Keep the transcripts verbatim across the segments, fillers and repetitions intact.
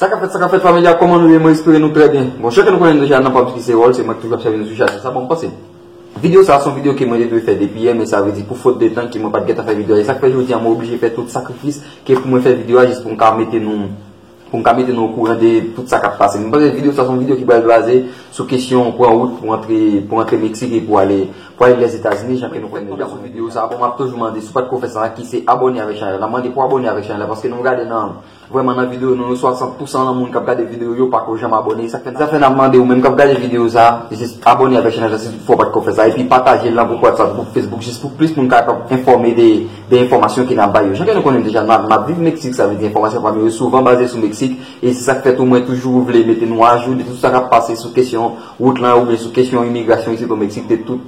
Sa k ap fèt, sa k ap fèt, familya, kòman nou ye? Mwen espere nou trè byen. Bon, chak nou konnen deja nan pa m ki se Wòl, se mwen ki toujou ap sèvi nou sou chanèl sa. Bon, m panse videyo sa a se yon videyo ke mwen te dwe fè depi yè, men sa vle di pou fot de tan ke mwen pa t gentan fè videyo a. E sa k fè jodi a mwen oblije fè tout sakrifis ke pou mwen fè videyo a jis pou m ka mete nou pou m ka mete nou okouran de tout sa k ap pase. Mwen panse videyo sa se yon videyo ki pral baze sou kesyon pran wout pou antre pou antre Meksik e pou ale pou ale Lèzetazini, jan ke nou konnen deja. Sou videyo sa, bon, m ap toujou mande si w pa t ko fè sa, ki se abòne avèk chanèl la. Mande pou abòne avèk chanèl la paske nou gade nan vrèman nan videyo nou, nou swasant pousan nan moun k ap gade videyo yo pa ko janm abòne. Sa k fè sa fè n ap mande ou menm k ap gade videyo sa, jis abòne avèk chanèl la si toutfwa w pa t ko fè sa. Epi pataje l nan gwoup WhatsApp, gwoup Facebook, jis pou plis moun kapab enfòme de de enfòmasyon ke n ap bay yo. Jan ke nou konnen deja, n ap, n ap viv Meksik, sa vle di enfòmasyon pa m yo souvan baze sou Meksik, e se sa k fè tou mwen toujou vle mete nou ajou de tout sa k ap pase sou kesyon wout lan oubyen sou kesyon imigrasyon isit o Meksik, de tout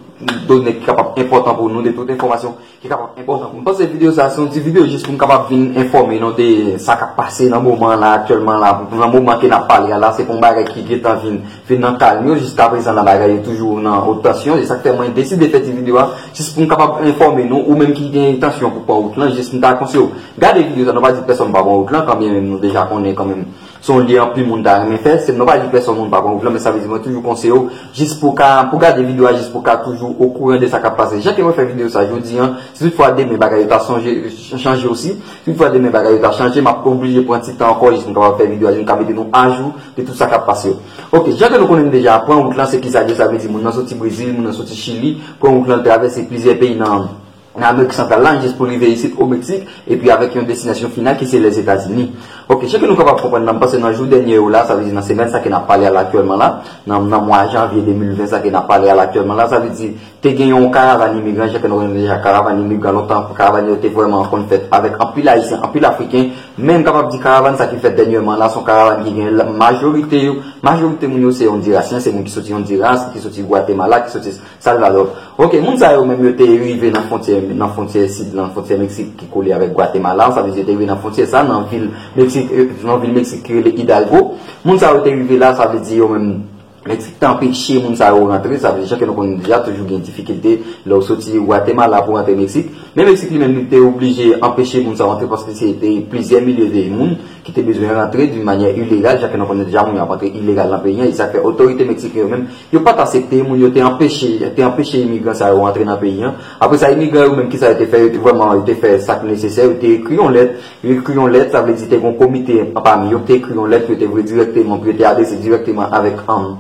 done ki kapab enpòtan pou nou, de tout enfòmasyon ki kapab enpòtan pou nou. M panse videyo sa a se yon ti videyo jis pou m kapab vin enfòme nou de sa k ap pase nan moman an la, aktyèlman la, nan moman ke n ap pale a la, se pa yon bagay ki gentan vin vin nan kalm yo. Jiskaprezan la bagay yo toujou nan wot tansyon. Se sa k fè mwen deside fè ti videyo a, jis pou m kapab enfòme nou, ou menm ki gen entansyon pou pran wout lan, jis m ta konseye w gade videyo sa. Nou pa di pèsonn pa pran wout lan, kanmenm nou deja konnen kanmenm se yon lye anpil moun ta renmen fè. Se, nou pa di pèsonn moun pa pran wout lan, men sa vle di mwen toujou konseye w, jis pou ka, pou gade videyo a, jis pou ka toujou okouran de sa k ap pase. Jan ke mwen fè videyo sa jodi a, si toutfwa demen bagay yo ta sonje, chanje osi, si toutfwa demen bagay yo ta chanje, m ap oblije pran ti tan ankò, jis pou m kapab fè videyo a, jis pou m ka mete nou ajou de tout sa k ap pase yo. Ok, jan ke nou konnen deja, pran wout lan, se kisa l ye? Sa vle di moun nan soti Brezil, moun nan soti Chili, pran wout lan, l travèse plizyè peyi nan, nan Amerik Santral la, jis pou rive isit o Meksik, epi avèk yon destinasyon final ki se Lèzetazini. Ok, jan ke nou kapab konprann nan, m panse nan jou dènye yo la, sa vle di nan semèn sa ke n ap pale a la aktyèlman la, nan, nan mwa janvye de mil ven sa ke n ap pale a la aktyèlman la, sa vle di te gen yon karavàn imigran, jan ke nou konnen deja, karavàn imigran lontan, karavàn yo te vrèman konn fèt avèk anpil Ayisyen, anpil Afriken, men m kapab di karavàn sa ki fèt dènyèman la, se yon karavàn ki gen la, majorite yo, majorite moun yo se Ondirasyen, se moun ki soti Ondiras, ki soti Gwatemala, ki soti Salvadò. Ok, moun sa yo menm yo te rive nan fwontyè, nan fwontyè sid lan, fwontyè Meksik ki kole avèk Gwatemala, sa vle di yo te rive nan fwontyè sa, nan vil Meksik, eh, nan vil Meksik ki rele Hidalgo. Moun sa yo te rive la, sa vle di yo menm Meksik te anpeche moun sa yo rantre, sa vle di, jan ke nou konnen deja, toujou gen difikilte lè w soti Gwatemala pou rantre Meksik. Men Meksik li menm, li te oblije anpeche moun sa yo rantre paske se te plizyè milye de moun ki te bezwen rantre d'une manière illégale, jan ke nou konnen deja, moun yo ap rantre ilegal nan peyi an, e sa fè otorite meksiken yo menm, yo pa t aksepte, moun yo te anpeche, te anpeche imigran sa yo rantre nan peyi an. Apre sa, imigran yo menm, kisa yo te fè? Yo te vrèman, yo te fè sa k nesesè, yo te ekri yon lèt, yo ekri yon lèt, sa vle di te gen yon komite anpami yo ki te ekri yon lèt, yo te voye dirèkteman, pou yo te adrese dirèkteman avèk, um,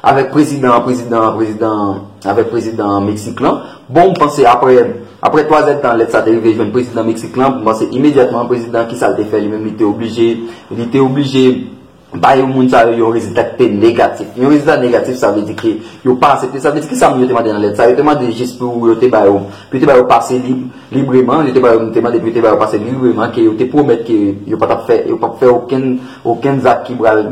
avèk prezidan, prezidan, prezidan, avèk prezidan Meksik lan. Bon, m panse apre, apre twa zèdtan lèt sa te rive jwenn prezidan Meksik lan, m panse imedyatman prezidan, kisa l te fè? Li menm, li te oblije, li te oblije ba yo moun sa yo yon rezilta ki te negatif. Yon rezilta negatif, sa vle di ke yo pa aksepte. Sa vle di kisa moun yo te mande nan lèt sa? Yo te mande jis pou yo te ba yo, pou yo te ba yo pase lib, libreman, yo te ba yo, te mande pou yo te ba yo pase libreman, ke yo te pwomèt ke yo pa t ap fè, yo p ap fè okenn, okenn zak ki pral,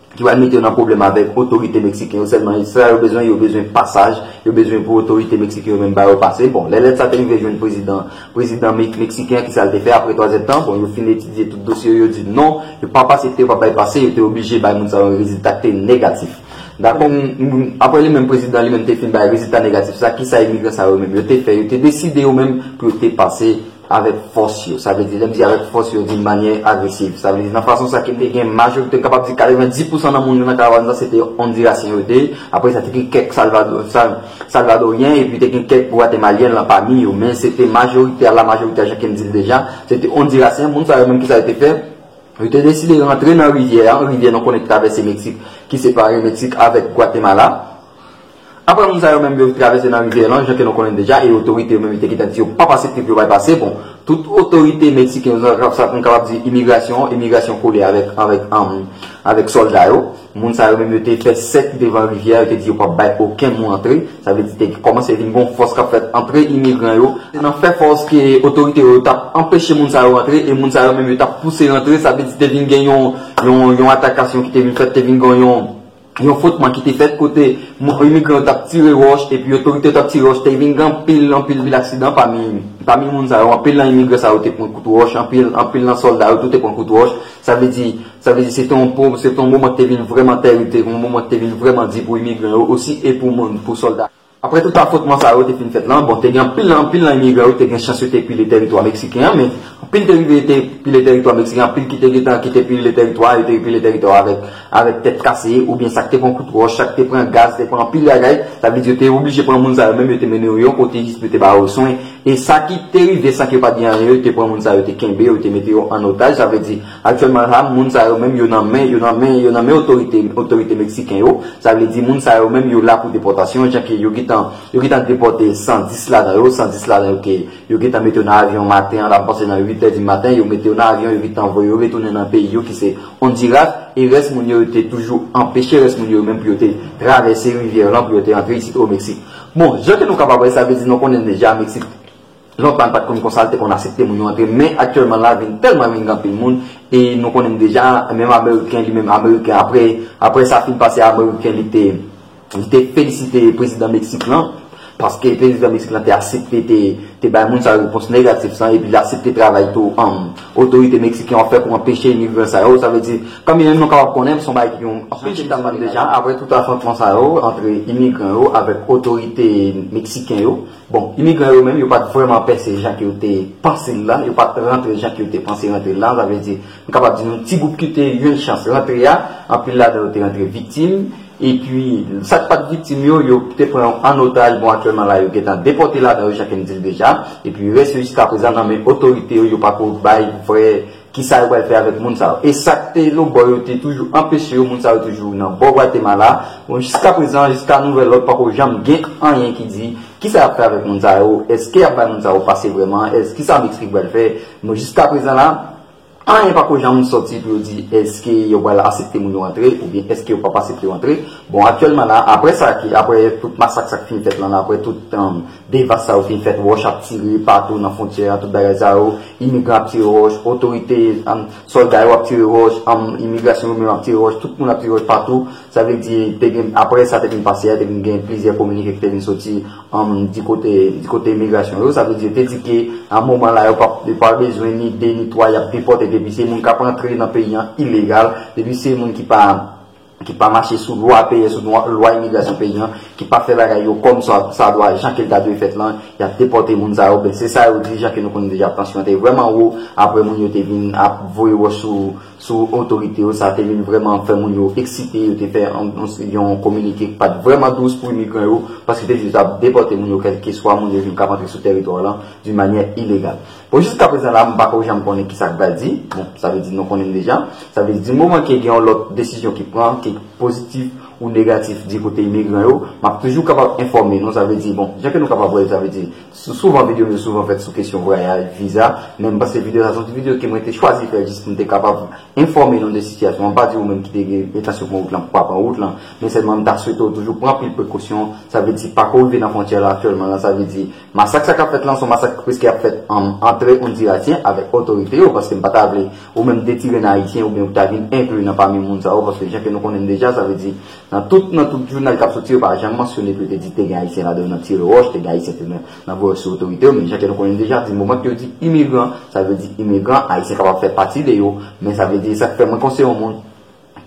ki pral mete yo nan pwoblèm avèk otorite meksiken yo. Sèlman sa yo bezwen, yo bezwen pasaj, yo bezwen pou otorite meksiken yo menm ba yo pase. Bon, lè lèt sa te rive jwenn prezidan, prezidan mek-, meksiken an, kisa l te fè? Apre twa zèdtan, bon, yo fin etidye tout dosye yo, yo di non, yo p ap aksepte, yo p ap bay pase, yo te oblije bay moun sa yo yon rezilta ki te negatif. Dakò, m, m, apre li menm prezidan li menm te fin bay rezilta negatif sa, kisa imigran sa yo menm yo te fè? Yo te deside yo menm pou yo te pase avèk fòs yo. Sa vle di, lè m di avèk fòs yo, d'une manière agressive. Sa vle di, nan fason sa ke te gen majorite, m kapab di katrevenndis pousan nan moun yo nan karavàn sa, se te Ondirasyen yo te ye. Apre sa, te gen kèk Salvado-, Sal-, Salvadoryen, epi te gen kèk Gwatemalyen lan pami yo. Men se te majorite a, la majorite a, jan ke m di l deja, se te Ondirasyen. Moun sa yo menm, kisa yo te fè? Yo te deside rantre nan rivyè a, rivyè nou konnen ki travèse Meksik, ki separe Meksik avèk Gwatemala. Apre moun sa yo menm yo travèse nan rivyè lan, jan ke nou konnen deja, e otorite yo menm yo te gentan di yo p ap aksepte pou yo bay pase. Bon, tout otorite meksiken yo, sa, sa, nou kapab di imigrasyon, imigrasyon kole avèk, avèk, um, avèk sòlda yo. Moun sa yo menm yo te fè sèk devan rivyè a, yo te di yo p ap bay okenn moun antre. Sa vle di te kòmanse vin gon fòs k ap fèt antre imigran yo. Se nan fè fòs ke otorite yo t ap anpeche moun sa yo rantre, e moun sa yo menm yo t ap pouse rantre. Sa vle di te vin gen yon, yon, yon atakasyon ki te vin fèt, te vin gen yon yon fwotman ki te fèt kote moun, imigran yo t ap tire wòch, epi otorite yo t ap tire wòch, te vin gen anpil, anpil, anpil aksidan pami, pami moun sa yo. Anpil nan imigran sa yo te pran kout wòch, anpil, anpil nan sòlda yo tou te pran kout wòch. Sa vle di, sa vle di, se te yon po-, se te yon moman ki te vin vrèman tèrib, te yon moman ki te vin vrèman di pou imigran yo osi e pou moun, pou sòlda. Apre tout afwontman sa yo te fin fèt lan, bon, te gen anpil, anpil nan imigran yo te gen chans yo te pile tèritwa meksiken an, men anpil te rive te pile tèritwa meksiken, anpil ki te gentan ki te pile tèritwa, yo te pile tèritwa avèk, avèk tèt kase, oubyen sa k te pran kout wòch, sa k te pran gaz, te pran anpil bagay, sa vle di yo te oblije pran moun sa yo menm, yo te mennen yo yon kote jis pou yo te ba yo swen. E sa ki te rive san ke yo pa t gen anyen, yo te pran moun sa yo, te kenbe yo, te mete yo an otaj, sa vle di aktyèlman la, moun sa yo menm, yo nan men, yo nan men, yo nan men otorite, otorite meksiken yo. Sa vle di moun sa yo menm, yo la pou depòtasyon, jan ke yo gentan, yo gentan depòte san dis ladan yo, san dis ladan yo ke yo gentan mete yo nan avyon maten an, la panse nan uit è di maten, yo mete yo nan avyon, yo gentan voye yo retounen nan peyi yo ki se Hondiras, e rès moun yo, yo te toujou anpeche rès moun yo menm pou yo te travèse rivyè lan, pou yo te antre isit o Meksik. Bon, jan ke nou kapab wè, sa vle di nou konnen deja Meksik lontan l pa t konn konsa, l te konn aksepte moun yo antre, men aktyèlman la vin tèlman vin gen anpil moun, e nou konnen deja, menm ameriken, li menm ameriken, apre, apre sa fin pase ameriken, li te, li te felisite prezidan Meksik lan, paske prezidan Meksik lan te aksepte, te, te bay moun sa yo repons negatif sa, epi l aksepte travay tou, um, otorite meksiken yo ap fè pou anpeche imigran sa yo, sa vle di, kanmenm nou kapab konnen, se yon bagay ki gen anpil chita deja, apre tout afwontman sa yo, antre imigran yo avèk otorite meksiken yo, Bon, imigran yo menm, yo pa t vrèman pèse jan ke yo te panse l la, yo pa t rantre jan ke yo te panse rantre l la, sa vle di, m kapab di nou, ti gwoup ki te jwenn chans rantre a, anpil ladan yo te rantre viktim, epi sa k pa t viktim yo, yo te pran an otaj, bon, aktyèlman la, yo gentan depòte ladan yo, jan ke m di l deja, epi rès yo jiskaprezan nan men otorite yo, yo pako bay vrè kisa yo pral fè avèk moun sa yo. E sa k te lobò yo te toujou anpeche yo, moun sa yo toujou nan bò Gwatemala. Bon, jiskaprezan, jiska nouvèl lòd, pako janm gen anyen ki di kisa y ap fè avèk moun sa yo, èske y ap bay moun sa yo pase vrèman, èske kisa Meksik pral fè. Bon, jiskaprezan la, anyen pako janm sòti pou yo di èske yo pral aksepte moun yo antre, oubyen èske yo p ap aksepte yo antre. Bon, aktyèlman la, apre sa ki, apre tout masak sa k fin fèt lan, apre tout, um, devas sa yo fin fèt, wòch ap tire patou nan fwontyè a, tout bagay sa yo, imigran ap tire wòch, otorite, um, sòlda yo ap tire wòch, um, imigrasyon yo menm ap tire wòch, tout moun ap tire wòch patou. Sa vle di, te gen, apre sa te vin pase a, te vin gen plizyè kominike ki te vin soti, um, di kote, di kote imigrasyon yo. Sa vle di, yo te di ke, a moman la, yo p ap, yo pa bezwen ni de, ni twa, y ap depòte depi se moun k ap antre nan peyi an ilegal, depi se moun ki pa ki pa mache sou lwa peyi, sou lwa, lwa imigrasyon peyi an, ki pa fè bagay yo kòm sa, sa dwa, jan ke l ta dwe fèt lan, y ap depòte moun sa yo. Ben, se sa yo di, jan ke nou konnen deja, tansyon an te vrèman wo, apre moun yo te vin ap voye wòch sou, sou otorite yo, sa te vin vrèman fè moun yo eksite, yo te fè yon, yon, yon kominike ki pa t vrèman dous pou imigran yo, paske te di yo t ap depòte moun yo, kèlkeswa moun yo vin k ap antre sou tèritwa lan, di manyè ilegal. Bon, jiskaprezan la, m pako janm konnen kisa k pral di. Bon, sa vle di nou konnen m deja. Sa vle di, di moman ke gen yon lòt desizyon ki pran, ke pozitif ou negatif di kote imigran yo, m ap toujou kapab enfòme nou. Sa vle di, bon, jan ke nou kapab wè, sa vle di, sou, souvan videyo m yo souvan fèt sou kesyon vwayaj, viza, men m panse videyo sa se yon ti videyo ke mwen te chwazi fè jis pou m te kapab enfòme nou de sitiyasyon an. M pa di ou menm ki te gen entansyon pran wout lan, pou pa pran wout lan, men sèlman m ta swete w toujou pran anpil prekosyon. Sa vle di, pako rive nan fwontyè la aktyèlman la, sa vle di, masak sa k ap fèt lan, se yon masak ki prèske ap fèt an, antre Ondirasyen avèk otorite yo, paske m pa ta vle ou menm detire nan Ayisyen oubyen ou ta vin enkli nan pami moun sa yo, paske jan ke nou konnen deja, sa vle di, nan tout, nan tout jounal k ap soti, yo pa janm mansyone pou yo te di te gen Ayisyen ladan yo nan tire wòch, te gen Ayisyen te nan, nan voye wòch sou otorite yo, men jan ke nou konnen deja, di moman ke yo di imigran, sa vle di imigran, Ayisyen kapab fè pati de yo, men sa vle di, sa k fè mwen konseye yon moun,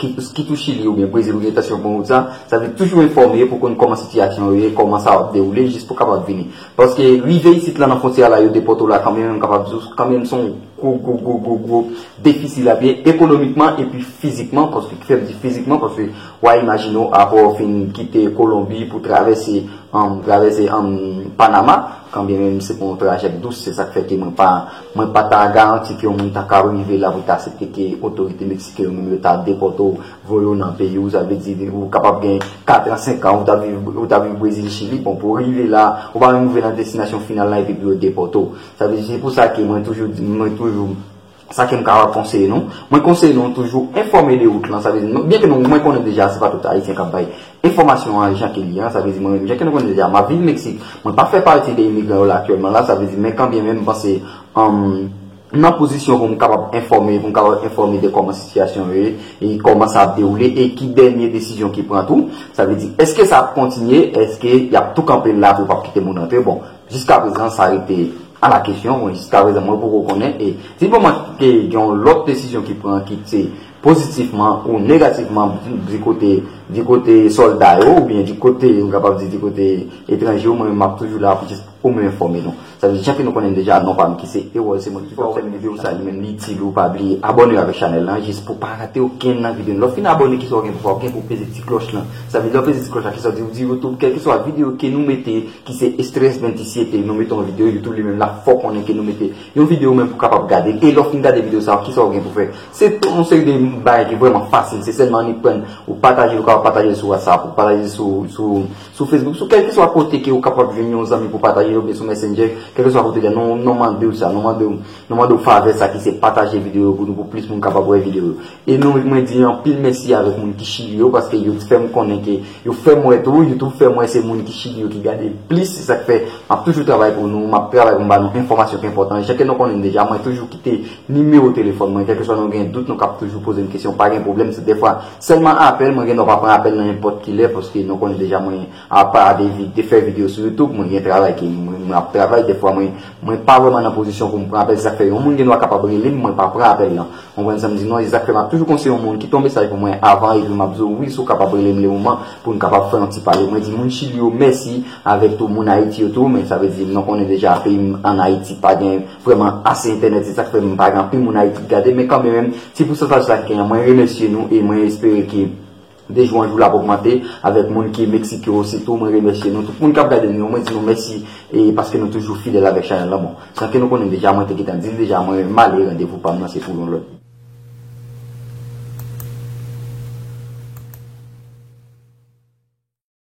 ki, ki tou Chili oubyen Brezil ou gen entansyon pran wout sa, sa vle toujou enfòme pou konn kòman sitiyasyon yo ye, kòman sa ap dewoule, jis pou kapab vini. Paske rive isit la nan fwontyè la, yo depòte w la kanmenm, m kapab di w, kanmenm se yon gwo, gwo, gwo, gwo, gwo defisil ap ye ekonomikman epi fizikman, paske ki fè m di fizikman, paske w a imajine w apre w fin kite Kolonbi pou travèse um, travèse um, Panama, kanbyen menm se pa yon trajè k dous, se sa k fè ke mwen pa, mwen pa ta garanti ke yon moun ta ka rive la pou ta aksepte ke otorite meksiken yo menm yo ta depòte w, voye w nan peyi w, sa vle di ou kapab gen kat an, senk an, ou ta viv, ou ta viv Brezil, Chili, bon, pou w rive la, ou pa menm rive nan destinasyon final la epi pou yo depòte w. Sa vle di, se pou sa ke mwen toujou di, mwen toujou Sa ke m ka konseye nou, mwen konseye nou toujou enfòme de wout lan, sa vle di, nou, byen ke nou, mwen konnen deja se pa tout Ayisyen k ap bay enfòmasyon an jan ke li ye an, sa vle di, mwen menm, jan ke nou konnen deja, m ap viv Meksik, mwen pa fè pati de imigran yo la aktyèlman la, sa vle di, men kanbyen menm, m panse, um, nan pozisyon pou m kapab enfòme, pou m kapab enfòme de kòman sitiyasyon yo ye, e kòman sa ap dewoule, e ki dènye desizyon ki pran tou, sa vle di, èske sa ap kontinye, èske y ap tou kanpe la pou yo p ap kite moun antre, bon, jiskaprezan, sa rete a la kesyon, mwen, jiskaprezan, mwen poko konnen. E di moman ke gen yon lòt desizyon ki pran, ki se pozitivman ou negativman, di kote, di kote sòlda yo, oubyen di kote, m kapab di, di kote etranje yo, mwen menm m ap toujou la pou jis omwen enfòme nou. Sa vle di, jan ke nou konnen deja, non pa m ki se Erol, se mwen ki fè m videyo sa, li menm li itil ou, pa bliye abòne avèk chanèl lan, jis pou pa rate okenn nan videyo. Lè w fin abòne, kisa w gen pou fè? W gen pou peze ti klòch lan. Sa vle di, lè w peze ti klòch la, kisa w di, w di YouTube, kèlkeswa videyo ke nou mete, ki se Stress Anxiety, nou mete yon videyo, YouTube li menm la fè w konnen ke nou mete yon videyo menm pou kapab gade. E lè w fin gade videyo sa, kisa w gen pou fè? Se tout yon seri de bagay ki vrèman fasil. Se sèlman annik pran, ou pataje, ou kapab pataje sou WhatsApp, ou pataje sou, sou, sou Facebook, sou kèlkeswa kote ke ou kapab jwenn yon zanmi pou pataje, oubyen sou Messenger, kèlkeswa kote la, nou, nou mande w sa, nou mande w, nou mande w favè sa ki se pataje videyo yo pou nou, pou plis moun kapab wè videyo yo. E nou, mwen di anpil mèsi avèk moun ki Chili yo, paske yo fè m konnen ke, yo fè m wè tou, YouTube fè m wè se moun ki Chili yo ki gade plis, se sa k fè m ap toujou travay pou nou, m ap travay pou m ba nou enfòmasyon ki enpòtan. Jan ke nou konnen deja, mwen toujou kite nimewo telefòn mwen, kèlkeswa nou gen dout, nou kab toujou poze m kesyon, pa gen pwoblèm, se dèfwa sèlman apèl, mwen gen dwa pa pran apèl nan nenpòt ki lè, paske nou konnen deja mwen, apa de vi-, de fè videyo sou YouTube, mwen gen travay ke mwen, mwen ap travay, dèfwa mwen, mwen pa vrèman nan pozisyon pou m pran apèl, se sa k fè yon moun gen dwa kapab rele m, mwen pa pran apèl lan. Ou konprann sa m di? Non, e sa k fè m ap toujou konseye yon moun, kite yon mesaj pou mwen avan, epi m ap di w wi, si w kapab rele m le moman, pou n kapab fè yon ti pale. Mwen di moun Chili yo mèsi, avèk tou moun Ayiti yo tou, men sa vle di, nou konnen deja peyi m ann Ayiti pa gen vrèman ase entènèt, se sa k fè m pa gen anpil moun Ayiti k gade, men kanmenm, ti pousantaj sa ki genyen, mwen remèsye nou e mwen espere ke de jou an jou l ap ogmante, avèk moun ki Meksik yo osi tou, mwen remèsye nou. Tout moun k ap gade nou yo, mwen di nou mèsi, e paske nou toujou fidèl avèk chanèl lan. Bon, jan ke nou konnen deja, mwen te gentan di l deja, mwen menm m ale, randevou pa m nan se pou yon lòt.